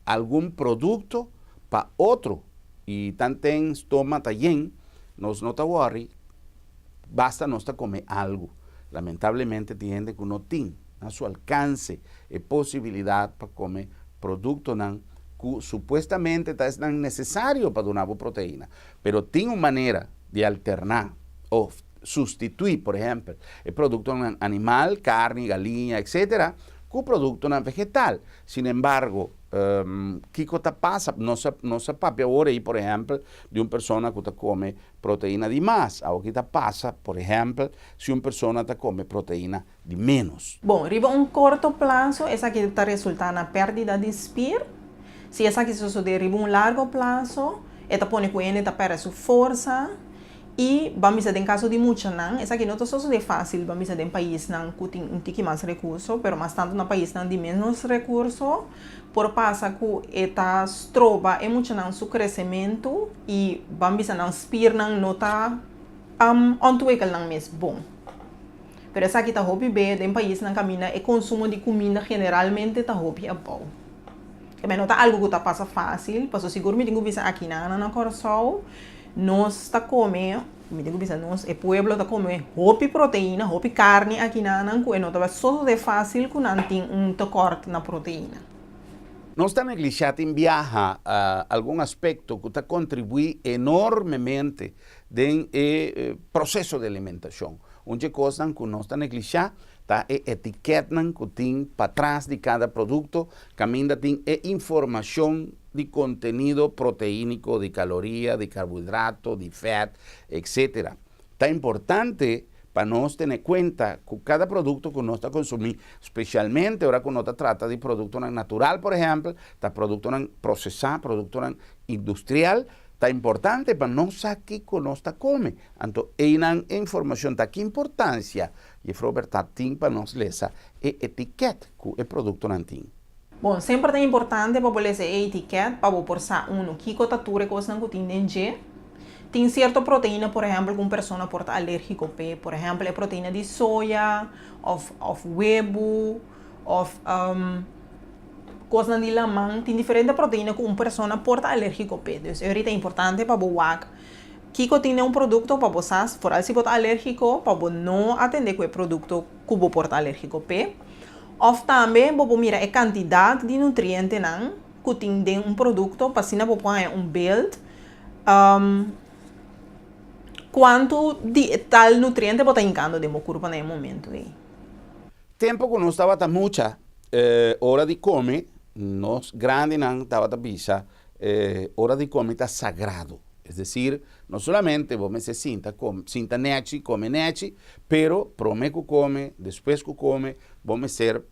algun produkto pa otro i tanten stoma ta yen nos no ta wòri. Basta nos ta come algo. Lamentablemente tin hende cu no tin na su alcance e posibilidad pa come productonan cu supuestamente ta esnan necesario pa duna bo proteina. Pero tin un manera di alterna of sustitui, por ehempel, e productonan animal, carni, galiña, etc. Cu productonan vegetal. Sin embargo, kico ta pasa? Nos a nos a papia awor ey, por ehempel, di un persona cu ta come Proteina di mas. Awoki ta pasa, por ehèmpel, si un persona ta kome proteina di ménos. Bon, riba un korto plaso esaki ta resultá na pèrdida di spier. Si esaki sosodé riba un largo plaso, E ta pone ku hende ta pèrdè su forsa i ban bisa den kaso di muchanan, esaki no ta sosodé fásil ban bisa den paisnan ku tin un tiki mas rekurso, pero mas tantu na paisnan di ménos rekurso por pasa ku e ta stroba e muchanan su kresementu i ban bisa nan spirnan no ta ontwikkel nan mes bon. Pero esaki ta hopi be den paisnan kaminda e konsumo di kuminda generalmente ta hopi abou. Tambe no ta algu ku ta pasa fásil, pasobra sigur mi tin ku bisa aki nan na Kòrsou nos ta kome, mi tin ku bisa nos, e pueblo ta kome hopi proteina, hopi karni aki nan ku e no ta bai sosodé fásil ku nan tin un tekòrt na proteina. Nos ta neglishá tin biaha algun aspekto ku ta kontribuí enormemente den e proseso di alimentashon. Un dje kosnan ku nos ta neglishá ta e etikètnan ku tin patras di kada produkto kaminda tin e informashon di kontenido proteíniko, di kaloria, di karbohidrato, di fèt, etcetera. Ta importante pa nos tene kuenta ku kada produkto ku nos ta konsumí, spesialmente ora ku no ta trata di produktonan natural, por ehèmpel, ta produktonan prosesá, produktonan industrial, ta importante pa nos sa kiko nos ta kome. Anto einan e informashon ta ki importansia Jefrou Bertha tin pa nos lesa e etikèt ku e produktonan tin. Bon, semper ta importante pa bo lesa e etikèt pa bo por sa unu kiko ta tur e kosnan ku tin den dje. Tin sierto proteina por ehèmpel ku un persona por ta alérgiko p'e, por ehèmpel e proteina di soya òf òf webu òf kosnan di laman. Tin diferente proteina ku un persona por ta alérgiko p'e. Dus e ta importante pa bo wak Kiko tin den un produkto pa bo sa, foral si bo ta alérgiko, pa bo no atendé ku e produkto ku bo por ta alérgiko p'e. Òf tambe bo por mira e kantidat di nutrientenan ku tin den un produkto pa asina bo por haña un beeld kuantu di e tal nutriente bo ta hinkando den bo kurpa na e momentu ei. Tempu ku nos tabata mucha, ora di kome, nos grandinan tabata bisa Ora di kome ta sagrado. Es desir, no solamente bo mester sinta kome, sinta nechi, kome nechi, pero prome ku kome, despues ku kome, bo mester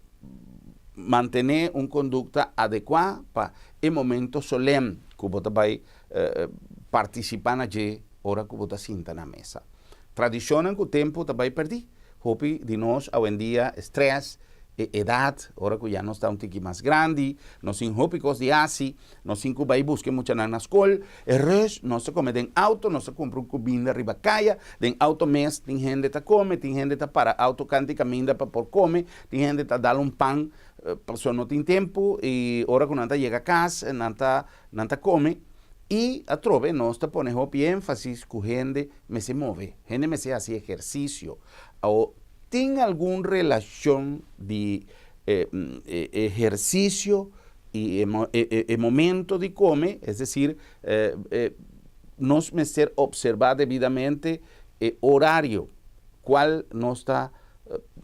mantené un kondukta adekuá pa e momento solèm ku bo ta bai partisipá na dje ora ku bo ta sinta na mesa. Tradishonnan ku tempu ta bai pèrdí. Hopi di nos awendia strès, e edat, ora ku ya nos ta un tiki mas grandi, nos tin hopi kos di hasi, nos tin ku bai buska e muchanan na skol, e rus, nos ta kome den outo, nos ta kumpra un kuminda riba kaya, den outo mes tin hende ta kome, tin hende ta para outo kant di kaminda pa por kome, tin hende ta dal un pan pasobra no tin tempu i ora ku nan ta yega kas nan ta nan ta kome i atrobe nos ta pone hopi énfasis ku hende mester move, hende mester hasi ehersisio. Awo tin algun relashon di e ehersisio i e momento di kome? Es desir, nos mester opservá debidamente e orario kual nos ta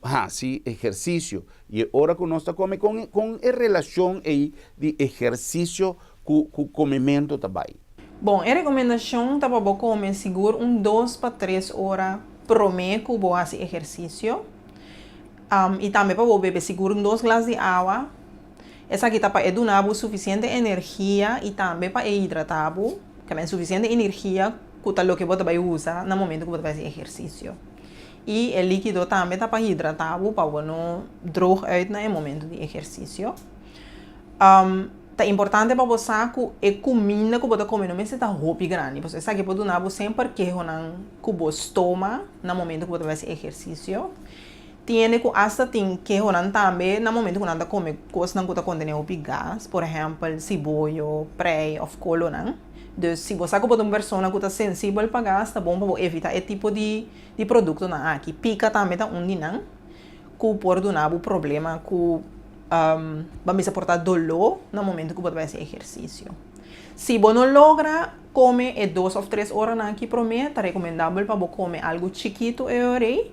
hasi ehersisio i e ora ku nos ta kome. Kon kon e relashon ei di ehersisio ku komementu ta bai? Bon, e rekomendashon ta pa bo kome sigur un dos pa tres ora promé ku bo hasi ehersisio. I tambe pa bo bebe sigur un dos glas di awa. Esaki ta pa e duna bo sufisiente energia i tambe pa e hidratá bo. Tambe sufisiente energia ku ta loke bo ta bai usa na momento ku bo ta bai hasi ehersisio. I e líkido tambe ta pa hidratá bo pa bo no droog uit na e momento di ehersisio. Ta importante pa bo sa ku e kuminda ku bo ta kome no mester ta hopi grandi, pasobra esaki por duna bo semper kehonan ku bo stoma na momento ku bo ta bai hasi ehersisio. Tin hende ku asta tin kehonan tambe na momento ku nan ta kome kosnan ku ta kontené hopi gas, por ehèmpel siboyo, prei òf kolonan. Dus si bo sa ku bo ta un persona ku ta sensibel pa gas, ta bon pa bo evitá e tipo di di produktonan aki. Pika tambe ta un di nan ku por duna bo problema ku Bo mester por ta doló na momento ku bo ta bai hasi ehersisio. Si bo no logra kome e dos òf tres oranan aki promé, ta rekomendabel pa bo kome algu chikitu e ora ei.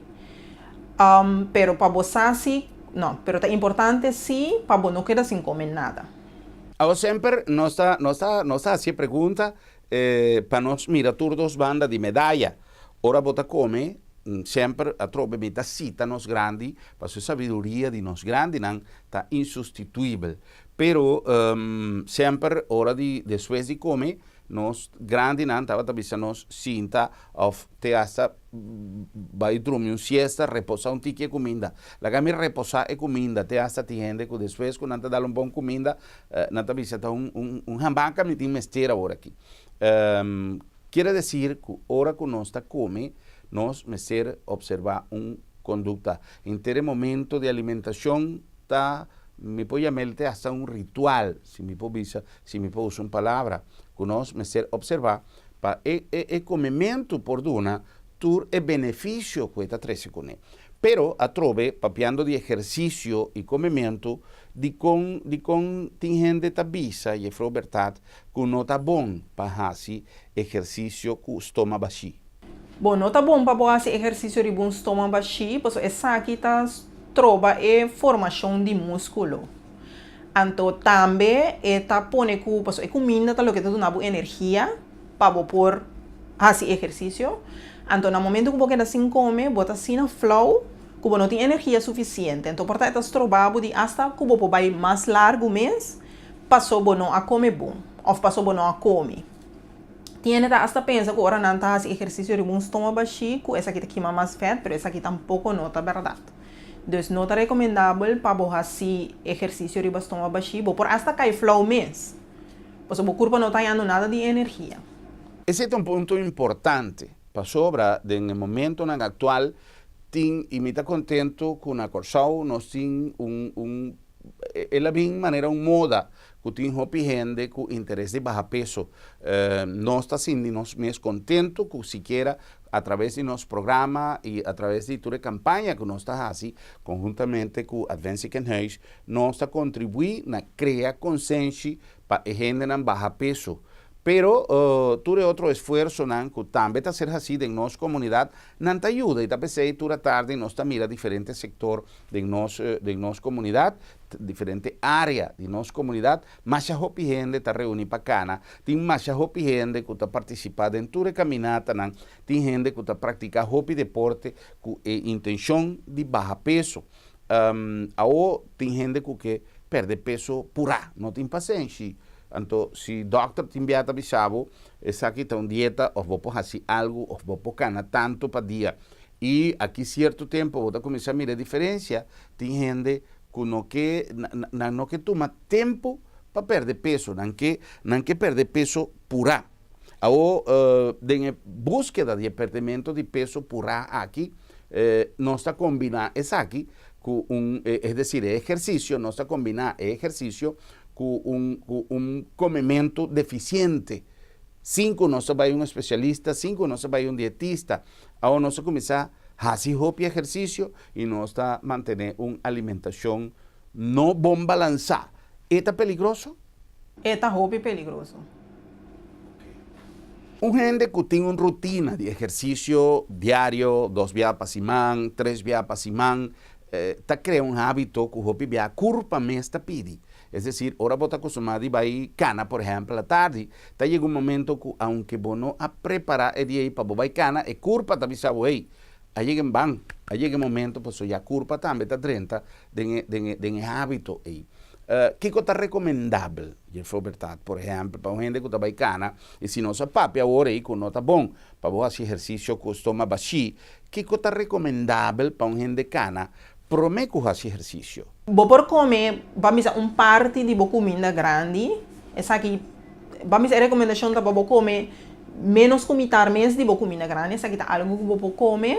Pero pa bo sa si, no, pero ta importante si pa bo no keda sin kome nada. Awo semper nos ta nos ta nos ta hasi e pregunta pa nos mira tur dos banda di medaya. Ora bo ta kome, semper atrobe mi ta sita nos grandi, pasobra e sabiduria di nos grandinan ta insustituibel. Pero semper ora di despues di kome, Nos grandinan tabata bisa nos sinta òf te hasta bai drumi un siesta, reposá un tiki e kuminda. Laga mi reposá e kuminda, te hasta tin hende ku despues ku nan ta dal un bon kuminda, nan ta bisa ta un un un hambaka mi tin mester awor aki. Kiere desir ku ora ku nos ta kome, nos mester opservá un kondukta. Henter e momento di alimentashon ta, mi por yam'el te hasta un ritual, si mi por bisa, si mi por usa un palabra, ku nos mester opservá pa e e e komementu por duna tur e benefisio ku e ta trese kuné. Pero atrobe, papiando di ehersisio i komementu, dikon dikon tin hende ta bisa, Jefrou Bertat, ku no ta bon pa hasi ehersisio ku stoma bashí? Bo no ta bon pa bo hasi ehersisio riba un stoma bashí, pasobra esaki ta stroba e formashon di múskulo. Anto tambe e ta pone ku, pasobra e kuminda ta loke ta duna bo energia pa bo por hasi ehersisio. Anto na momento ku bo keda sin kome, bo ta asina flou ku bo no tin energia sufisiente. Anto por ta e ta stroba bo di asta ku bo por bai mas largu mes paso bo no a kome bon òf paso bo no a komi. Tin hende ta asta pensa ku ora nan ta hasi ehersisio riba un stoma bashí ku esaki ta kima mas vèt, pero esaki tampoko no ta bèrdat. Dus no ta rekomendabel pa bo hasi ehersisio riba stoma bashí, bo por asta kai flou mes, pasobra bo kurpa no ta hañando nada di energia. Esei ta un punto importante, pasobra den e momentonan aktual tin, i mi ta kontentu ku na Kòrsou nos tin un un El a bin manera un moda ku tin hopi hende ku interes di baha peso. Nos ta sinti nos mes kontentu ku sikiera atraves di nos programa i atraves di tur e kampaña ku nos ta hasi konhuntamente ku Advent Ziekenhuis, nos ta kontribuí na krea konsenshi pa e hendenan baha peso. Pero tur e otro esfuersonan ku tambe ta ser hasí den nos komunidat, nan ta yuda i ta p'esei tur atardi nos ta mira diferente sektor Den nos den nos komunidat, diferente área di nos komunidat, masha hopi hende ta reuní pa kana. Tin masha hopi hende ku ta partisipá den tur e kaminatanan. Tin hende ku ta praktiká hopi deporte ku e intenshon di baha peso. Awo tin hende ku ke pèrdè peso purá, no tin pasenshi. Anto si dòkter tin bia ta bisa bo esaki ta un dieta òf bo por hasi algu òf bo por kana tantu pa dia. I aki sierto tempu bo ta kuminsá mira e diferensia, tin hende ku no ke, nan no ke tuma tempu pa pèrdè peso, nan ke, nan ke pèrdè peso purá. Awor, den e búskeda di e pèrdèmentu di peso purá aki, nos ta kombiná esaki ku un, es desir, e ehersisio, nos ta kombiná e ehersisio ku un, ku un komementu defisiente, sin ku nos ta bai un espesialista, sin ku nos ta bai un dietista. Awor nos a kuminsá hasi hopi ehersisio i nos ta mantené un alimentashon no bon balansá. E ta peligroso? E ta hopi peligroso. Un hende ku tin un rutina di ehersisio diario, dos bia pa siman, tres bia pa siman, ta krea un hábito ku hopi bia kurpa mes ta pidi. Es desir, ora bo ta kustumá di bai kana, por ehèmpel, atardi, ta yega un momento ku aunke bo no a prepará e dia ei pa bo bai kana, e kurpa ta bisa bo, Hey, a yega en ban, a yega e momento pasobra ya kurpa tambe ta drenta den e, den e, den e hábito ei. Kiko ta rekomendabel, Jefrou Bertat, por ehèmpel, pa un hende ku ta bai kana, i si nos a papia awor ei ku no ta bon pa bo hasi ehersisio ku stoma bashí, kiko ta rekomendabel pa un hende kana promé ku hasi ehersisio? Bo por kome, ban bisa, un parti di bo kuminda grandi. Esaki, ban bisa, e rekomendashon ta pa bo kome ménos ku mitar mes di bo kuminda grandi. Esaki ta algu ku bo por kome.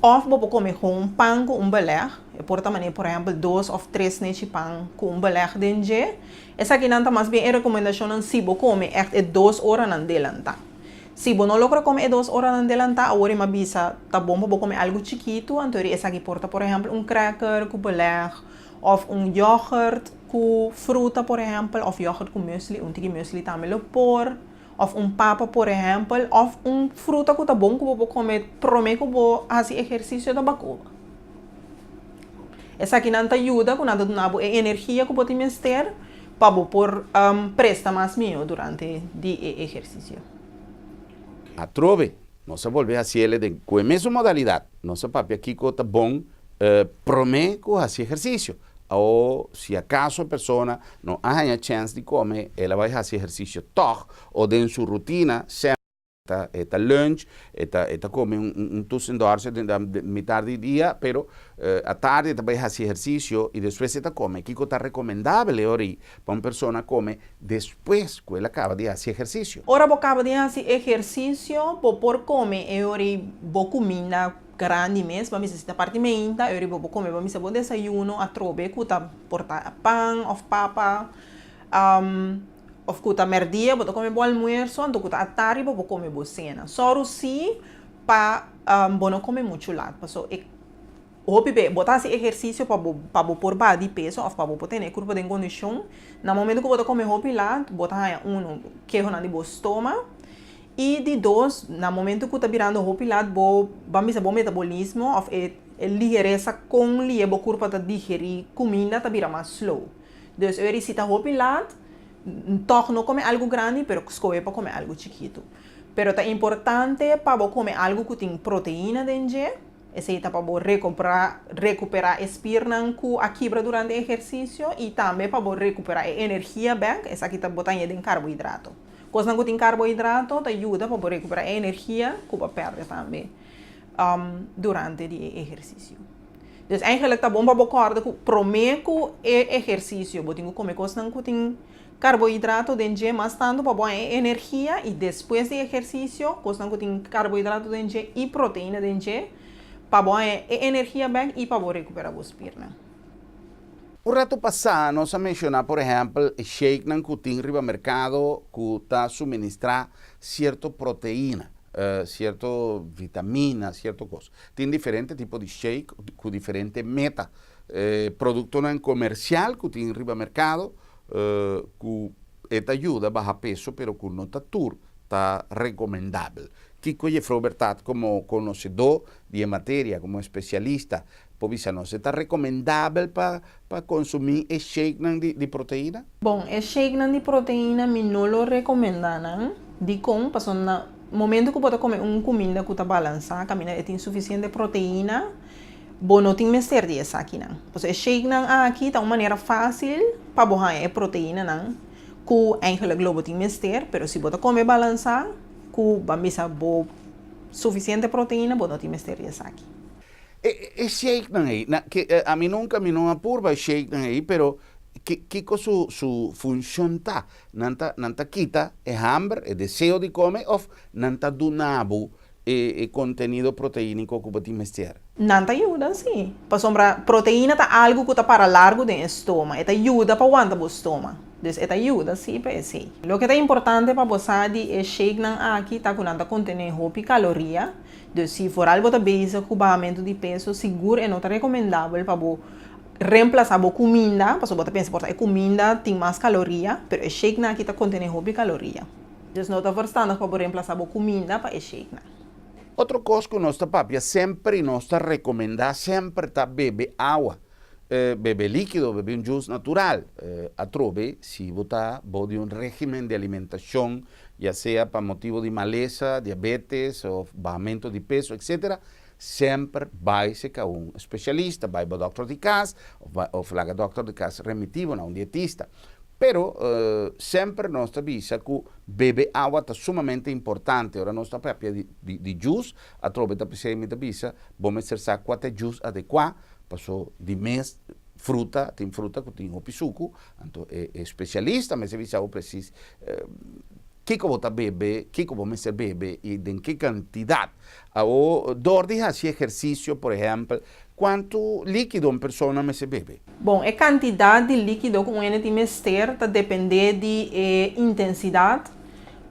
Òf bo por kome gewoon pan ku un belèg. E por ta manera, por ehèmpel, dos òf tres nechi pan ku un belèg den dje. Esakinan ta mas bien e rekomendashonnan si bo kome ègt e dos oranan delantá. Si bo no logra kome e dos oranan delantá, awor e m'a bisa ta bon pa bo kome algu chikitu, anto eri esaki por ta por ehèmpel un cracker ku belèg òf un yògert ku fruta por ehèmpel òf yògert ku muesli, un tiki muesli tambe lo por, òf un papa por ehèmpel òf un fruta ku ta bon ku bo por kome promé ku bo hasi ehersisio ta bakoba. Esakinan ta yuda ku nan ta duna bo e energia ku bo tin mester. Pa bo por presta mas mihó durante di e ehersisio. Atrobe, nos a bolbe hasiele den ku e mesun modalidat. Nos a papia kiko ta bon promé ku hasi ehersisio. O si akaso e persona no a haña chèns di kome, el a bai hasi ehersisio tòg o den su rutina semper e ta lunch, e ta e ta kome un un tussendoortje den mitar di dia, pero atardi e ta bai hasi ehersisio i despues e ta kome. Kiko ta rekomendabel e ora ei pa un persona kome despues ku el a kaba di hasi ehersisio? Ora bo kaba di hasi ehersisio, bo por kome e ora ei bo kuminda grandi mes, bo a mester si ta parti meinta, e ora ei bo por kome, bo a mester bo desayuno atrobe ku ta por ta pan òf papa, Of ku ta mèrdia bo ta kome bo almuerso, anto ku ta atardi bo por kome bo sena. Sòru si pa bo no kome muchu lat, paso e hopi be bo ta hasi ehersisio pa bo pa bo por baha di peso òf pa bo por tene e kurpo den kondishon. Na momento ku bo ta kome hopi lat bo ta haña uno, kehonan di bo stoma i di dos, na momento ku ta birando hopi lat bo ban bisa bo metabolismo òf e liheresa kon lie bo kurpo ta digerí kuminda ta bira mas slow. Dus e si ta hopi laat, tòg no kome algu grandi, pero skohe pa kome algu chikitu. Pero ta importante pa bo kome algu ku tin proteina den dje, esei ta pa bo rekobrá, rekuperá e spirnan ku a kibra durante ehersisio i tambe pa bo rekuperá e energia bèk, esaki ta bo ta haña den karbohidrato. Kosnan ku tin karbohidrato ta yuda pa bo rekuperá e energia ku bo a pèrdè tambe durante di e ehersisio. Dus eigenlijk ta bon pa bo kòrda ku promé ku e ehersisio bo tin ku kome kosnan ku tin karbohidrato den dje mas tantu pa bo haña e energia i despues di ehersisio kosnan ku tin karbohidrato den dje i proteina den dje pa bo haña e energia bèk i pa bo rekuperá bo spirnan. Un ratu pasá nos a menshoná por ehèmpel e shakenan ku tin riba merkado ku ta suministrá sierto proteina, sierto vitamina, sierto kos. Tin diferente tipo di shake ku diferente meta. E produktonan komersial ku tin riba merkado ku e ta yuda baha peso pero ku no ta tur ta rekomendabel. Kiko Jefrou Bertat komo konosedó di e materia, komo espesialista por bisa nos? E ta rekomendabel pa pa konsumí e shakenan di di proteina? Bon, e shakenan di proteina mi no lo rekomendá nan. Dikon? Pasobra na momento ku bo ta kome un kuminda ku ta balansá, kaminda e tin sufisiente proteina, bo no tin mester di esakinan. Pasobra e shakenan aki ta un manera fásil pa bo haña e proteinanan ku eigenlijk lo bo tin mester, pero si bo ta kome balansá, ku ban bisa bo sufisiente proteina, bo no tin mester di esaki. E shakenan ei, na ke ami nunka mi no a purba e shakenan ei, pero ki kiko su su funshon ta? Nan ta nan ta kita e hamber, e deseo di kome òf nan ta duna bo e e kontenido proteíniko ku bo tin mester? Nan ta yuda, sí. Pasobra proteína ta algu ku ta para largu den e stoma. E ta yuda pa wanta bo stoma. Dus e ta yuda, sí, pa esei. Loke ta importante pa bo sa di e shakenan aki ta ku nan ta kontené hopi kaloria. Dus si foral bo ta bezig ku bahamentu di peso, sigur e no ta rekomendabel pa bo Remplasá bo kuminda, pasobra bo ta pensa por ta e kuminda tin mas kaloria, pero e shakenan aki ta kontené hopi kaloria. Dus no ta verstandig pa bo remplasá bo kuminda pa e shakenan. Otro kos ku nos ta papia semper i nos ta rekomendá semper ta bebe awa. Bebe líkido, bebe un jus natural. Atrobe si bo ta bou di un régimen di alimentashon, ya sea pa motibu di malesa, diabetes òf bahamentu di peso, etcetera, Semper bai seka un spesialista, bai bo dòkter di kas òf laga dòkter di kas remití bo na un dietista. Pero semper nos ta bisa ku bebe awa ta sumamente importante. Ora nos ta papia di jus, atrobe ta p'esei mi ta bisa bo mester sa kua ta e jus adekuá, paso di mes fruta, tin fruta ku tin hopi suku, anto e spesialista mester bisa bo presis Kiko bo ta bebe, kiko bo mester bebe i den ki kantidat. Awor, dor di hasi ehersisio, por ehèmpel, kuantu líkido un persona mester bebe? Bon, e kantidat di líkido ku un hende tin mester ta dependé di e intensidat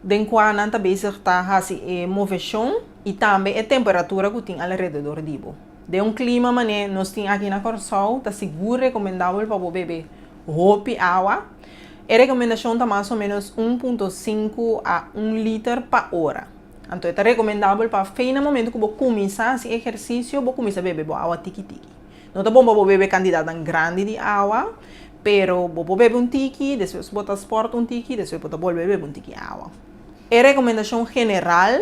den kua nan ta bezig ta hasi e moveshon i tambe e temperatura ku tin alrededor di bo. Den un klima manera nos tin aki na Kòrsou, ta sigur rekomendabel pa bo bebe hopi awa. E rekomendashon ta mas o ménos un punto sinku a un liter pa ora. Anto e ta rekomendabel pa fei na momentu ku bo kuminsá hasi ehersisio bo kuminsá bebe bo awa tiki tiki. No ta bon pa bo bebe kantidatnan grandi di awa, pero bo por bebe un tiki, despues bo ta spòrt un tiki, despues bo ta bolbe bebe un tiki awa. E rekomendashon general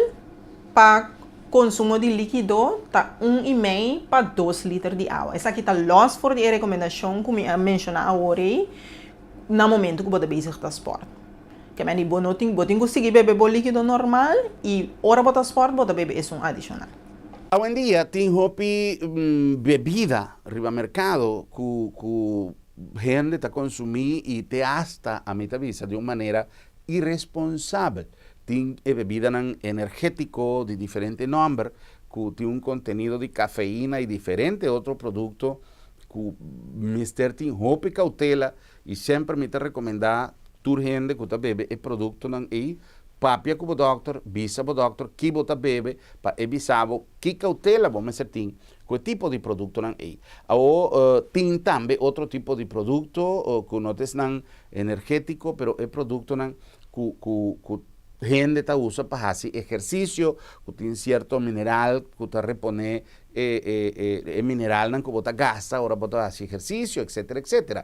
pa. Konsumo di líkido ta 1,5 pa 2 liter di awa. Esaki ta los for di e rekomendashon ku mi a menshoná awor na momento ku bo ta bezig ta sport. Ke men bo no tin, bo tin ku sigui bebe bo líkido normal i ora bo ta sport bo ta bebe esun adishonal. Awendia tin hopi bebida riba merkado ku hende ta konsumí i te hasta ami ta bisa di un manera iresponsabel. Tin e bebidanan energétiko di diferente nòmber ku tin un kontenido di kafeina i diferente otro produkto ku mester tin hopi koutela i semper mi ta rekomendá tur hende ku ta bebe e produktonan ei papia ku dòkter, bisa bo dòkter ki bo ta bebe pa e bisa bo ki koutela bo mester tin ku e tipo di produktonan ei. O tin tambe otro tipo di produkto ku no ta energétiko, pero e produktonan ku hende ta usa pa hasi ehersisio, ku tin sierto mineral ku ta reponé e mineralnan ku bo ta gasta ora bo ta hasi ehersisio, etc. Etc.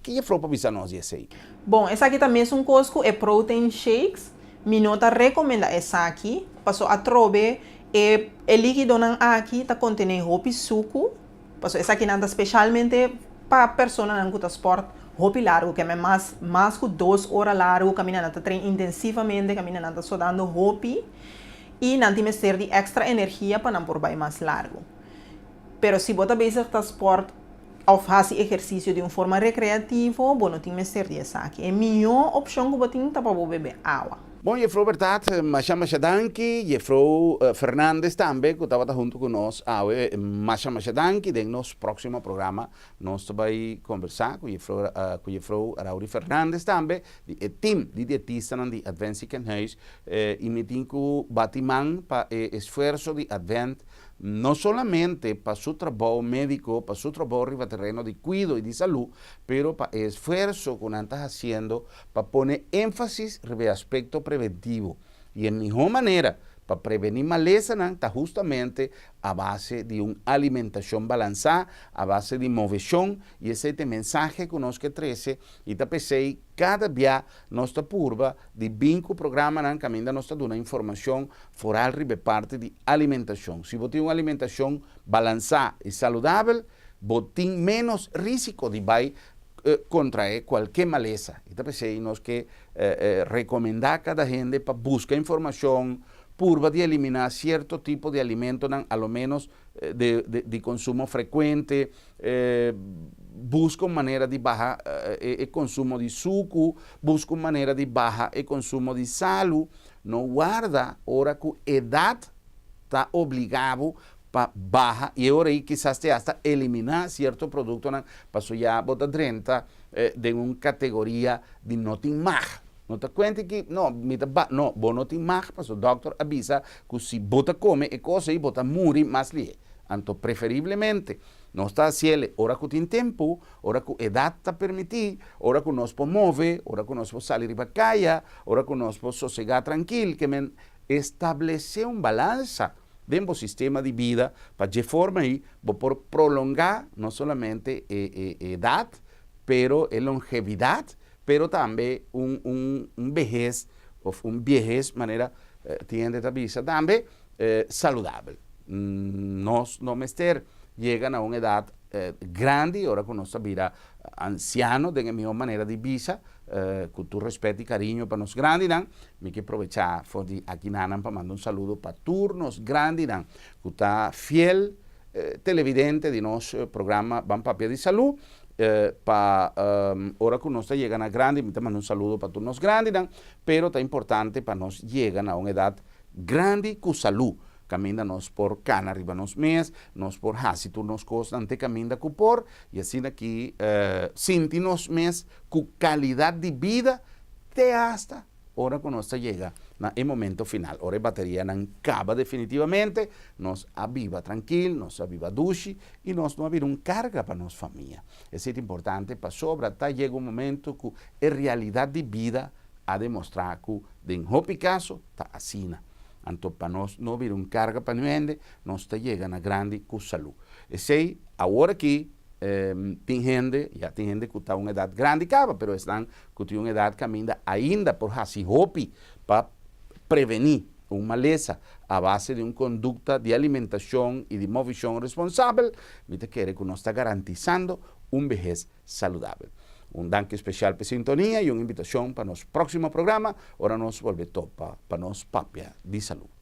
Ki juffrouw por bisa nos esei? Bon, esaki tambe ta un kos ku e protein shakes, mi no ta rekomendá esaki, paso atrobe e líkidonan aki ta kontené hopi suku, paso esakinan ta spesialmente pa personanan ku ta sport hopi largu, ke mas ku 2 ora largu, kaminda nan ta train intensivamente, kaminda nan ta sodando hopi, i nan tin mester di èkstra energia pa nan por bai mas largu. Pero si bo ta bezig ta sport òf hasi ehersisio di un forma rekreativo, bo no tin mester di esaki. E mihó opshon ku bo tin ta pa bo bebe awa. Bon, juffrouw berdat, masha masha danki. Juffrouw Fernandes tambe, ku tabata huntu ku nos. Awe, masha masha danki. Den nos próksimo programa, nos ta bai kombersá ku juffrouw Rauri Fernandes tambe, di e team di dietista di Advent Ziekenhuis, i mi tin ku bati man pa e esfuerso di Advent, no solamente pa su trabou médiko, pa su trabou riba tereno di kuido i di salú, pero pa e esfuerso ku nan ta hasiendo pa pone énfasis riba aspekto preventivo. I e mihó manera pa prevení malesanan ta hustamente a base di un alimentashon balansá, a base di moveshon, i esei ta e mensahe ku nos ke trese, i ta p'esei kada dia nos ta purba di bin ku programanan kaminda nos ta duna informashon foral riba parti di alimentashon. Si bo tin un alimentashon balansá i saludabel, bo tin menos rísiko di bai kontraé kualke malesa. I ta p'esei nos ke rekomendá kada hende pa buska informashon, purba di eliminá sierto tipo di alimentonan, a lo menos di konsumo frekuente, buska un manera di baha e konsumo di suku, buska un manera di baha e konsumo di salu, no warda ora ku edat ta obligá pa baha i ora ei kisas te hasta eliminá sierto produktonan paso ya bo ta drenta den un kategoria di no tin mag. No ta kuenta ku no, mi ta ba, no, bo no tin mag paso dòkter a bisa ku si bo ta kome e kos ei bo ta muri mas lihé. Anto preferiblemente nos ta hasié ora ku tin tempu, ora ku edat ta permití, ora ku nos por move, ora ku nos por sali riba kaya, ora ku nos por sosegá trankil, ke men establesé un balansa den bo sistema di bida pa di forma ei bo por prolongá no solamente e edat, pero e longevidat, pero tambe un behes òf un biehes manera tin hende ta bisa tambe saludabel. Nos no mester yega na un edat grandi, ora ku nos ta bira ansiano den e mihó manera di bisa, ku tur rèspèt i kariño pa nos grandinan. Mi ke probechá for di akinan pa manda un saludo pa tur nos grandinan ku ta fiel televidente di nos programa Ban Papia di Salú. Pa ora ku nos ta yega na grandi, mi ta manda un saludo pa tur nos grandinan, pero ta importante pa nos yega na un edat grandi ku salú. Kaminda nos por kana riba nos mes, nos por hasi tur nos kosnan te kaminda ku por, i asina aki sinti nos mes ku kalidat di bida te hasta ora ku nos ta yega na e momento final. Ora e baterianan kaba definitivamente, nos a biba trankil, nos a biba dushi i nos no a bira un karga pa nos famia. Esei ta importante pasobra ta yega un momento ku e realidat di bida a demostrá ku den hopi kaso ta asina. Anto pa nos no bira un karga pa hende, nos ta yega na grandi ku salú. Esei awor aki tin hende, ya tin hende ku ta un edat grandi kaba, pero esnan ku tin un edat kaminda ainda por hasi hopi pa prevení. un malesa a base di un kondukta di alimentashon i di movishon responsabel, mi ta kere ku nos ta garantisando un behes saludabel. Un danki spesial pa sintonia i un invitashon pa nos próksimo programa, ora nos bolbe topa pa nos papia di salú.